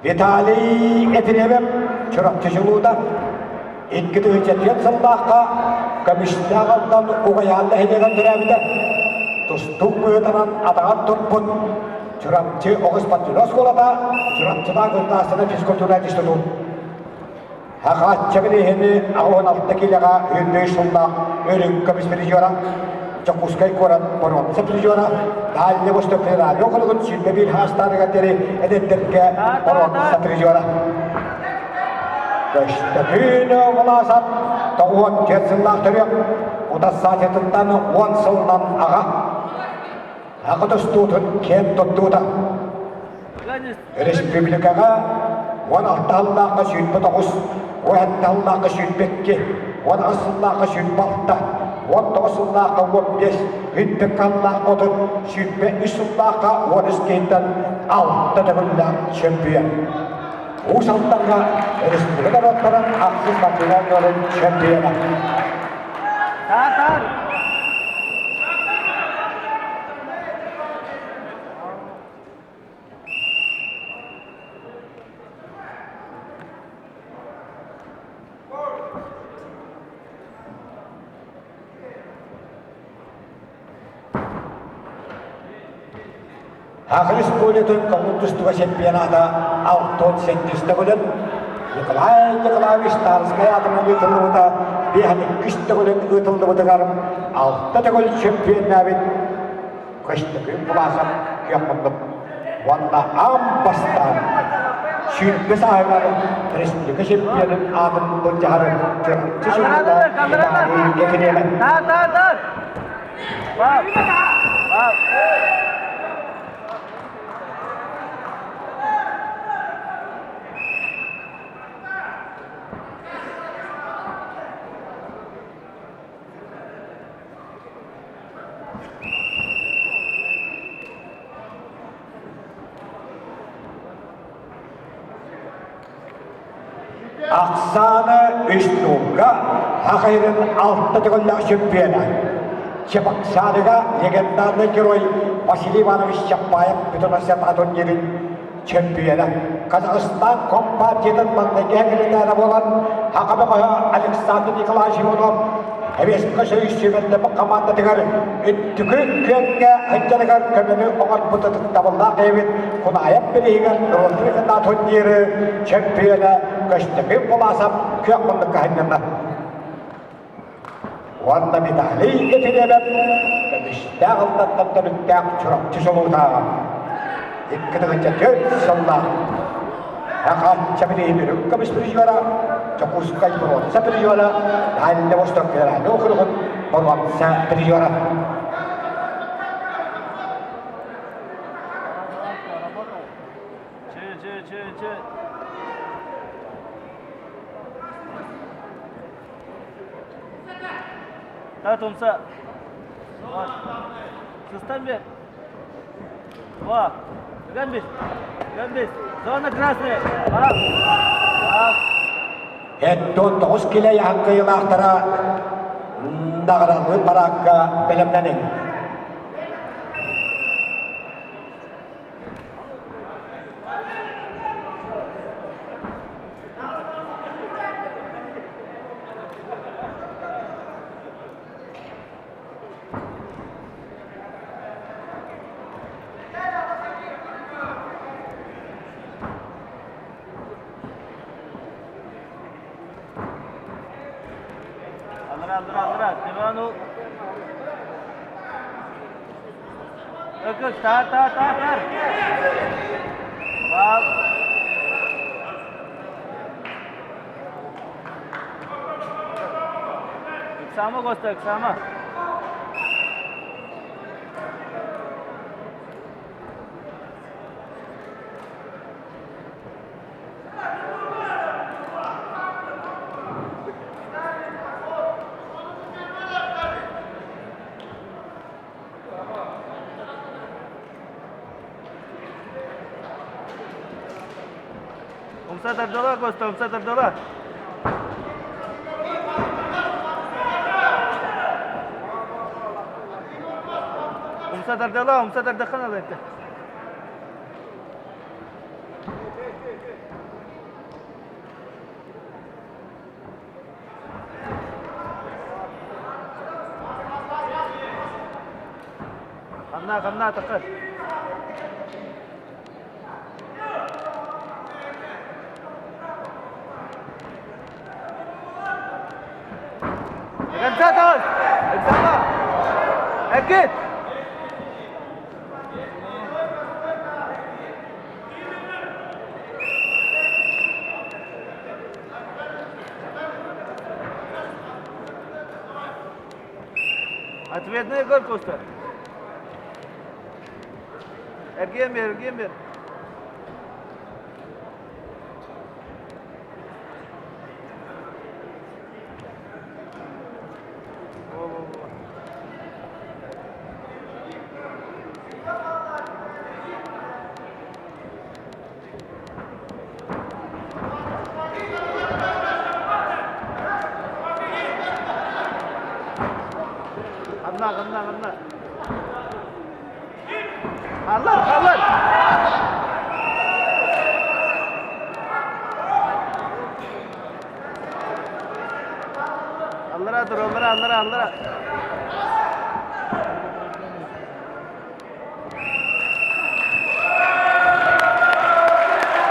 Виталий Ефремов Чурапчы чулуута 2004 сыллаахха көмүстээх Алдан Угайаан нэһилиэгэр төрөөбүтэ. Тустуук быһыытынан атаҕар турбут Чурапчы оҕус спортивнай оскуолата Чурапчылаах государственнай физкультурнай институт Хаачча билиһини 86 киилэҕэ үрдүк сыллаах үрүҥ көмүс призера, Дьокуускай куорат боруонса призера, Дальний Восток федеральнай округун 21 хаастааныгар диэри эдэрдэргэ боруонса призера. Көстөкүүн Власов 94 сыллаах төрүөх, утассаатытыттан 10 сылынан аҕа. Аҕа тустуутун киэн туттуута. Республикаҕа 16 сыллаахха 29, 17 сыллаахха 22, 18 сыллаахха 26, 19 сыллаахха 15, 22 сыллаахха 30, 23 сыллаахха 13 киһиттэн 6 төгүллээх чемпион. Уус Алдаҥҥа республика норуоттарын ахсыс спортивнай оонньууларын чемпиона. Таар, Саха Республикатын көҥүл тустууга чемпионата 67 төгүлүн, Николай Николаевич Тарскай аатынан ыытыллыбыта 52 төгүлүн ыытыллыбытыгар 6 төгүл чемпионнаабыт Көстөкүүн Власов күөх муннук уонна аан бастаан 20 сааһыгар республика чемпионун аатын былдьаһарын Чурапчы чулуута Виталий Ефремов. Таар, таар, таар! Вау! Вау! Ахсаана үс нуурга Хахайрын алта төгүллээх чемпиона. Чебоксарыга легендарный герой Василий Иванович Чапаев бүтүн Россия турнирын чемпиона. Казахстан Компартиятын маҥнайгы секретара буолан Хаха бөҕөһө Александр Николаевич Иванов Эбиэскэ сүүмэрдэммит хамаандатыгар үрдүкү күөҥҥэ сылдьарыгар көмөнү оҥорбут ытыктабыллаах эбит Кунаайап бирииһигэр норуоттар турниры чөмпүйүөнэ Көстөкүүн Куласов күөх муннукка сынньанна. Уонна Виталий Ефимов көмүстээх ыллаттан төрүттээх Чурапчы чулуута 2004 сыллаах Сахаачча билигин үрүҥ көмүс призера, Дьокуускай боруонса призера, Дальний Восток федеральнай округун боруонса призера. Че, че, че, че. Та тумса. Сыстан бер. Два. Гамбис. Гамбис. Зона красная. Бак. Бак. Эттон тоҕус килэ яһан кыйылаахтара наҕаралыы параакка бэлэмнэниҥ. Аллара, аллара, аллара. Дивану. Өкөк, таар, таар, таар, таар. Бал. Ыксама, Коста, ыксама. Умса тардала, Коста, умса тардала. Умса тардала, умса тардаххана да Ханна, ханна, тахар. До Эксама! Эргит! Ответный гол Коста. Эргиэн бер, эргиэн бер. Ханна, ханна, ханна. Халлар, халлар! Аллара тур, аллара, аллара, аллара.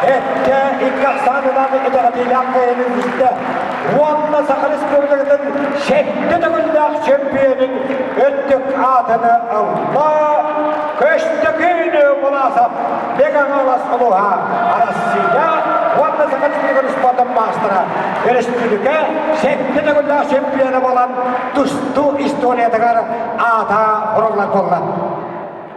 Эттэ икки ахсаанынан итэҕэтиилээх кыайыыны үстэ уонна Саха Республикатын сэттэ төгүллээх чөмпүйүөнүн өттүк аатыны ылла. Көстөкүүн Буласов Бегаҥалас улууһа Арассыыйа уонна Саха Республикатын спордун маастара өрөспүүбүлүкэ сэттэ төгүллээх чемпиона буолан тустуу историятыгар аата уруллар буолла.